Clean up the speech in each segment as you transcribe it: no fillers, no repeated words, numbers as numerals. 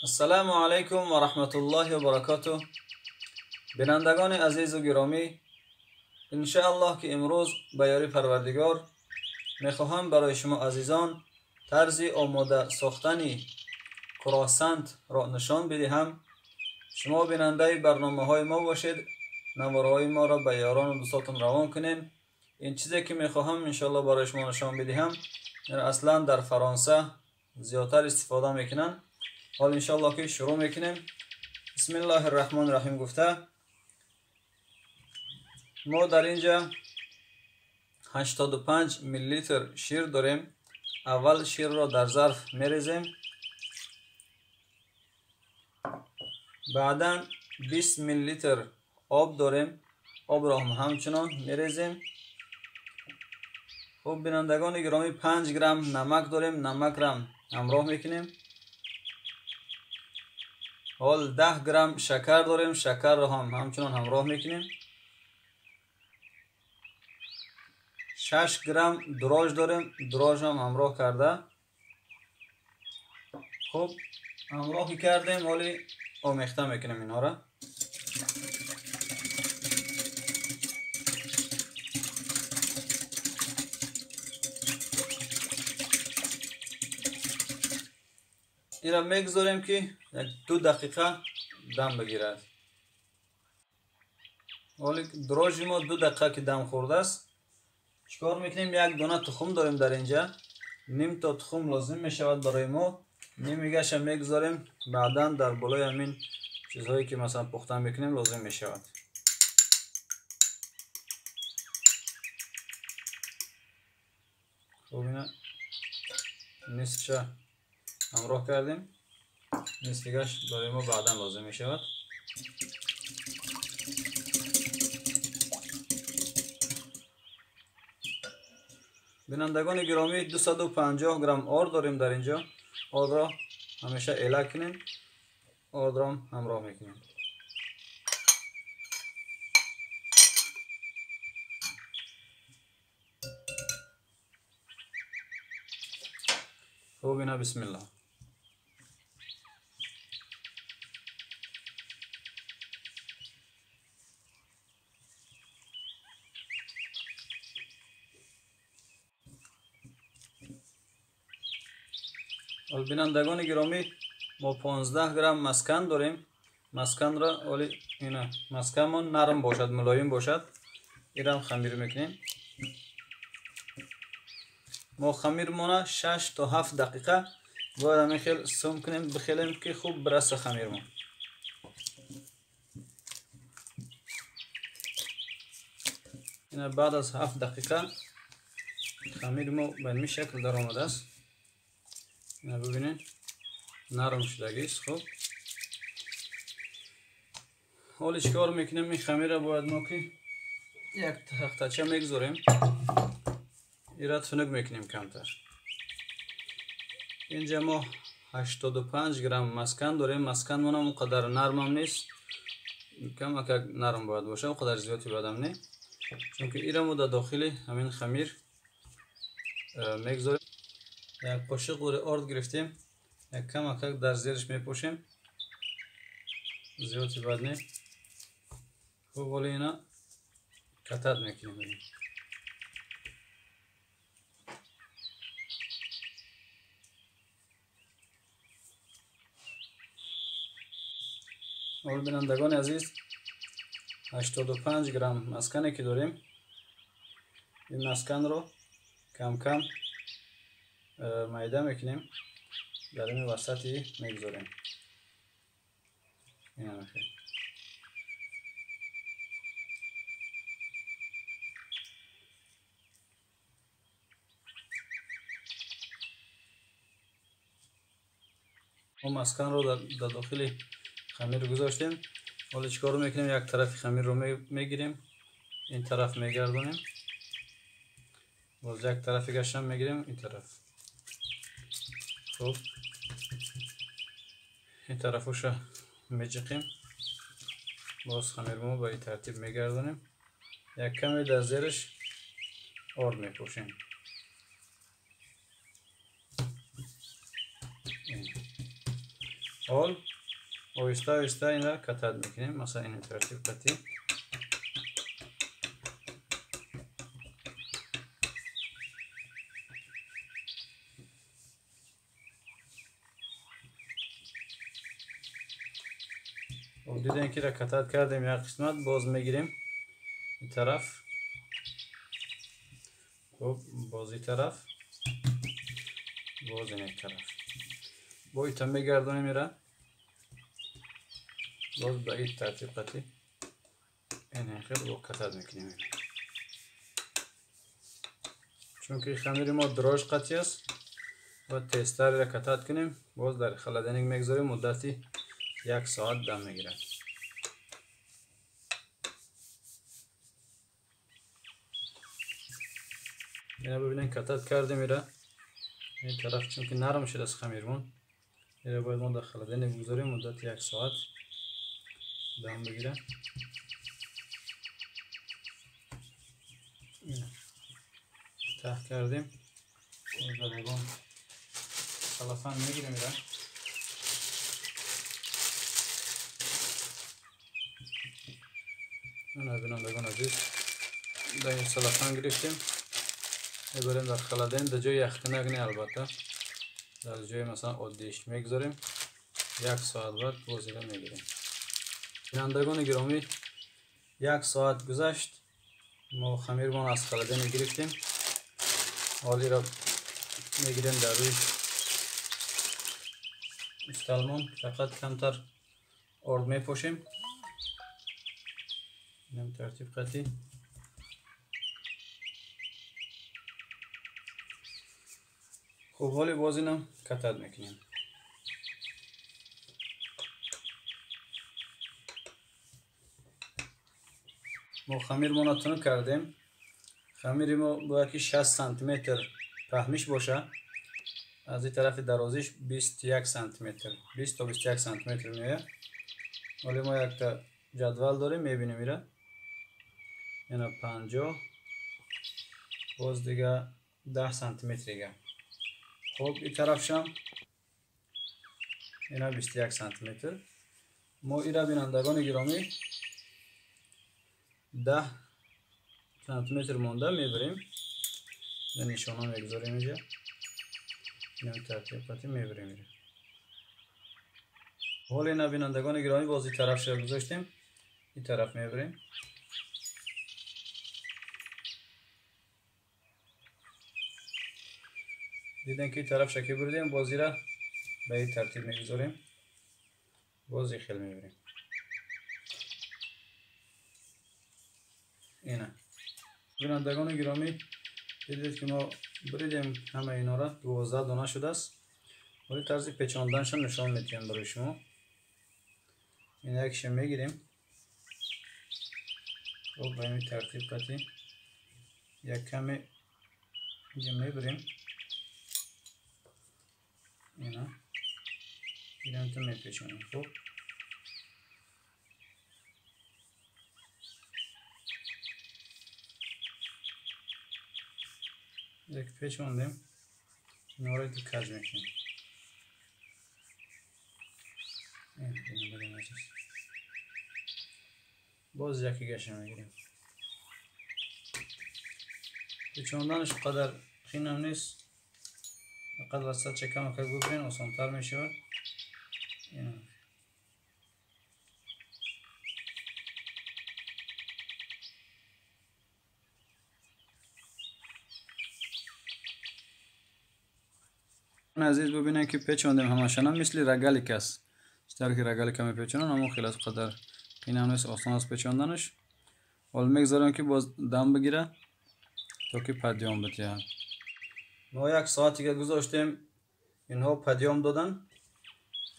Ассалому алайкум ва раҳматуллоҳи ва баракотуҳ. Бинандагони азизу гиромӣ, иншааллоҳ ки имрӯз ба ёри Парвардигор мехоҳам барои шумо азизон тарзи омода сохтани круассантро нишон бидиҳам. Шумо бинандаи барномаҳои мо бошед, наворҳои моро ба ёрону дӯстотон равон кунед. Ин чизе ки мехоҳам иншоаллоҳ барои шумо нишон бидиҳам, аслан дар Фаронса зиёдтар истифода мекунанд. Ҳол иншоаллоҳ ки шурӯъ мекунем. Бисмиллоҳи рраҳмони рраҳим гуфта мо дар инҷа 85 миллилитр шир дорем. Аввал ширро дар зарф мерезем, баъдан 20 миллилитр об дорем, обро ҳамчунон мерезем. Хуб, бинандагони гиромӣ, 5 грамм намак дорем, намакро ҳамроҳ мекунем. Ҳол 10 грамм шакар дорем, шакарро ҳам ҳамчунон ҳамроҳ мекунем. 6 грамм дрож дорем, дрож ҳам ҳамроҳ карда. Хуб, ҳамроҳӣ кардем, ҳоли омехта мекунем инҳоро. Инро мегузорем ки 2 дақиқа дам бигирад. Ҳоли дрожи мо 2 дақиқа ки дам хӯрдааст, чикор мекунем? Як дона тухм дорем дар инҷа, ним то тухм лозим мешавад барои мо. Нимигаша мегузорем, баъдан дар болои ҳамин чизҳое ки масалан пухта мекунем лозим мешавад. Хуб, ина нисфша ҳамроҳ кардем, нисфигаш барои мо баъдан лозим мешавад. Бинандагони гиромӣ, 250 грамм орд дорем дар инҷо. Ордро ҳамеша эла кунем, ордро ҳамроҳ мекунем. Хуб, ина бисмиллоҳ. Бинандагони гиромӣ, мо 15 грамм маскан дорем. Масканро оли ина масканмон нарм бошад, мулоим бошад, инам хамир мекунем. Мо хамирмона 6 то 7 дақиқа бояд ҳамин хел сум кунем, бихелем ки хуб бираса хамирмон. Ина баъд аз 7 дақиқа хамири мо ба ин шакл даромадааст. Ина бибинед, нарм шудагист. Хуб, ҳоли чикор мекунем? Ин хамира бояд мо ки як тахтача мегузорем, ира тунук мекунем камтар. Инҷа мо 85 грамм маскан дорем. Масканмонам он қадар нармам нест, камакак нарм бояд бошад, он қадар зиёди бадам не, чунки ира мо дар дохили ҳамин хамир мегузорем. Як қошиқ ғури орд гирифтем, як камакак дар зериш мепошем, зиёди бад не. Хуб, ҳоли ина катат мекунем. Ҳол бинандагони азиз, 85 грамм маскане ки дорем, ин масканро кам-кам майда мекунем, дар ин васати мегузорем. Мо масканро дар дохили хамир гузоштем. Ҳоло чикор мекунем? Як тарафи хамирро мегирем, ин тараф мегардонем, боз як тарафи гашам мегирем, ин тараф. Хуб, ин тарафуша меҷиқем, боз хамирмо ба ин тартиб мегардонем, як каме дар зериш орд мепошем. Ҳол оҳиста оҳиста инро катат мекунем, масалан ин тартиб қатӣ. Дидем ки катат кардем як қисмат, боз мегирем ин тараф, хуб боз ин тараф, боз ин тараф, бо ита мегардонем ира, боз ба ин тартиб қатӣ ин хел бо катат мекунем. Чунки хамири мо дрож қатӣ аст, бояд тезтар ира катат кунем. Боз дар холодильник мегузорем, муддати 1 соат дам мегирад. Ина бибинед, катат кардем ира ин тараф, чунки нарм шудааст хамирмон, ира бояд мо дар холодильник бигузорем, муддати 1 соат дам бигирад. Таҳ кардем, дар ягон салафан мегирем ира. Бинандагон азиз, дар ин салафан гирифтем, мебарем дар холодильник, дар ҷои яхтинак не, албатта дар ҷои масалан оддиш мегузорем. 1 соат баъд боз ира мегирем. Бинандагони гиромӣ, 1 соат гузашт, мо хамирмон аз холодильник гирифтем. Ҳол ира мегирем дар рӯи усталмон, фақат камтар орд мепошем. Инам тартиб қатӣ. Хуб, ҳоли боз инам катат мекунем. Мо хамирмонро тунук кардем. Хамири мо бояд ки 60 сантиметр паҳмиш боша, аз ин тарафи дарозиш 21 сантиметр, 20 то 21 сантиметр меояд. Ҳоли мо якта ҷадвал дорем, мебинем ира. Ина 50, боз дига 10 сантиметр дига. Хуб, ин тарафшам ина 21 сантиметр. Мо ира, бинандагони гиромӣ, 10 сантиметр монда мебарем, нишона мегузорем инҷа, ина тартиб қатӣ мебарем ира. Ҳол ина, бинандагони гиромӣ, боз ин тарафша гузоштем, ин тараф мебарем. Дидем ки ин тарафша ки бурдем, боз ира ба ин тартиб мегузорем, боз ин хел мебарем. Ина бинандагони гиромӣ, дидед ки мо буридем ҳама инора, 12 дона шудааст. Вале тарзи печонданашро нишон медиҳем барои шумо. Ин якша мегирем, хуб ба ин тартиб қатӣ як каме инҷа мебарем, ина инам мепечонем. Хуб, як печондем, инора каҷ мекунем. Боз якигаша мегирем. Печонданаш қадар қинам нест, фақат васатша камакак бубирен, осонтар мешавад. Азиз, бубинем ки печондем ҳамашана, мисли рогалик аст. Чӣ тавре ки рогалика мепечонанд, ҳамон хел аст, қадар қинам нест, осон аст печонданаш. Ҳол мегузорем ки боз дам бигира, то ки падём бидиҳад. Мо 1 соат дига гузоштем, инҳо падём доданд.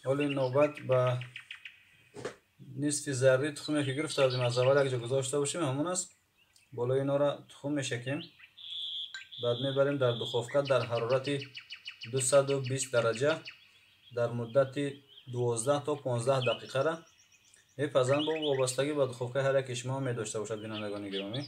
Ҳоли навбат ба нисфи зарри тухме ки гирифта будем аз аввал якҷо гузошта бошем, ҳамон аст. Болои инҳоро тухм мешакем, баъд мебарем дар духовка дар ҳарорати 220 дараҷа дар муддати 12 то 15 дақиқара мепазанд. Бо вобастагӣ ба духовкаи ҳар яке шумо медошта бошад, бинандагони гиромӣ.